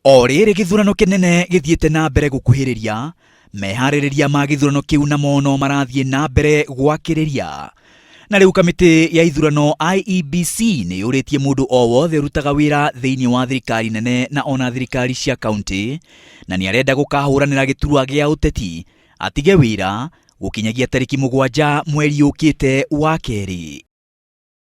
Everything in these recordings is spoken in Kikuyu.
O rĩrĩ gĩthurano kĩnene gĩthiĩte na mbere gũkuhĩrĩria, meharĩrĩria ma gĩthurano kĩu namo no marathiĩ na mbere gwakĩrĩria. Na rĩu kamĩtĩ ya ithurano IEBC nĩ yũrĩtie mũndũ o wothe ũrutaga wĩra thĩinĩ wa thirikari nene na ona thirikari cia kaunti na nĩ arenda gũkahũranĩra gĩturwa gĩa ũteti atige wĩra gũkinyagia tarĩki 7 mweri ũkĩte wa kerĩ.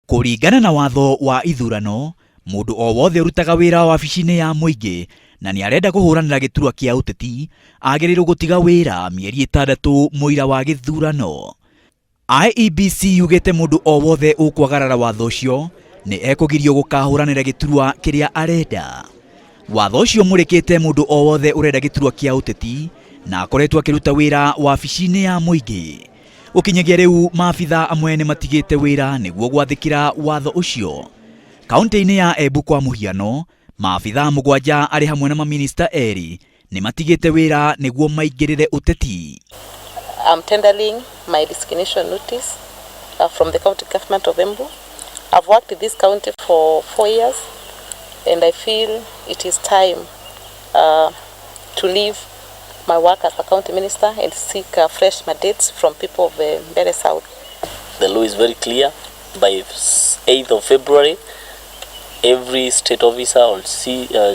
Kũringana na watho wa ithurano, mũndũ o wothe ũrutaga wĩra wabici-inĩ ya mũingĩ na nĩ arenda kũhũranĩra gĩturwa kĩa ũteti agĩrĩirwo gũtiga wĩra mĩeri 6 mũira wa gĩthurano. IEBC yugĩte mũndũ o wothe ũkwagarara watho ũcio nĩ ekũgirio gũkahũranĩra gĩturwa kĩrĩa arenda. Watho ũcio ũmũrĩkĩte mũndũ o wothe ũrenda gĩturwa kĩa ũteti na akoretwo akĩruta wĩra wabici-inĩ ya mũingĩ. Gũkinyagia rĩu maabitha amwe nĩ matigĩte wĩra nĩguo gwathĩkĩra watho ũcio. Kaunti-inĩ ya Embu kwa mũhiano, maabitha 7 arĩ hamwe na maminista 2 nĩ matigĩte wĩra nĩguo maingĩrĩre ũteti. I'm tendering my resignation notice from the county government of Embu. I've worked in this county for 4 years and I feel it is time to leave my work as a county minister and seek fresh mandates from people of Mbeere South. The law is very clear. By 8th of February, every state officer or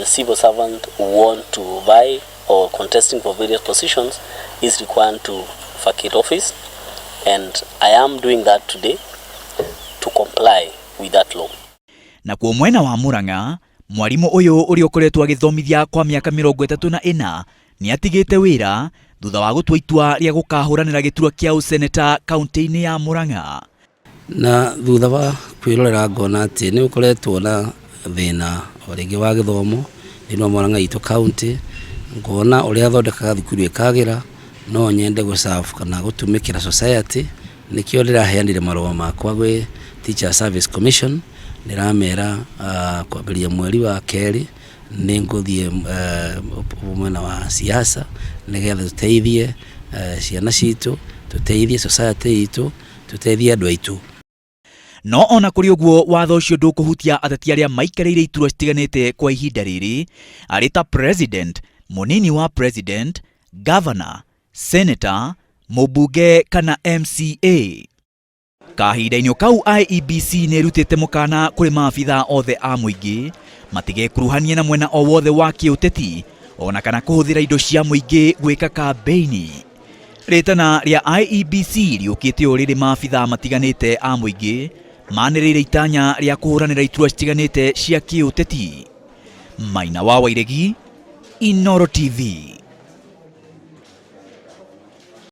civil servant who want to vie or contesting for various positions is required to vacate office, and I am doing that today to comply with that law. Nakuo mwena wa Murang'a, mwarimu ũyũ ũrĩa ũkoretwo agĩthomithia kwa mĩaka 34 nĩ atigĩte wĩra thutha wa gũtua itua rĩa gũkahũranĩra gĩturwa kĩa ũseneta kaunti-inĩ ya Murang'a. Na thutha wa kwĩrorera ngona atĩ nĩ ũkoretwo na thĩna o rĩngĩ wa gĩthomo thĩinĩ wa Murang'a itũ county, ngona ũrĩa thondekaga thukuru ĩkagĩra, no nyende gũ-serve kana gũtũmĩkĩra society, nĩkĩo ndĩraheanire marũa makwa gwĩ Teacher Service Commission, ndĩramera kwambĩrĩria mweri wa kerĩ nĩ ngũthiĩ mwena wa siasa nĩgetha tũteithie ciana citũ, tũteithie society itũ, tũteithie andũ aitũ. No ona kũrĩ ũguo watho ũcio ndũkũhutia ateti arĩa maikarĩire iturwa citiganĩte kwa ihinda rĩrĩ arĩ ta president, mũnini wa president, governor, senator, mũmbunge kana MCA. Kahinda-inĩ kau IEBC nĩ ĩrutĩte mũkana kũrĩ maabitha othe a mũingĩ matigekuruhanie na mwena o wothe wa kĩũteti ona kana kũhũthĩra indo cia mũingĩ gwĩka kambĩini. Rĩtana rĩa IEBC rĩũkĩte o rĩrĩ maabitha matiganĩte a mũingĩ manĩrĩire itanya rĩa kũhũranĩra iturwa citiganĩte cia kĩũteti. Maina wa Wairegi, Inooro TV.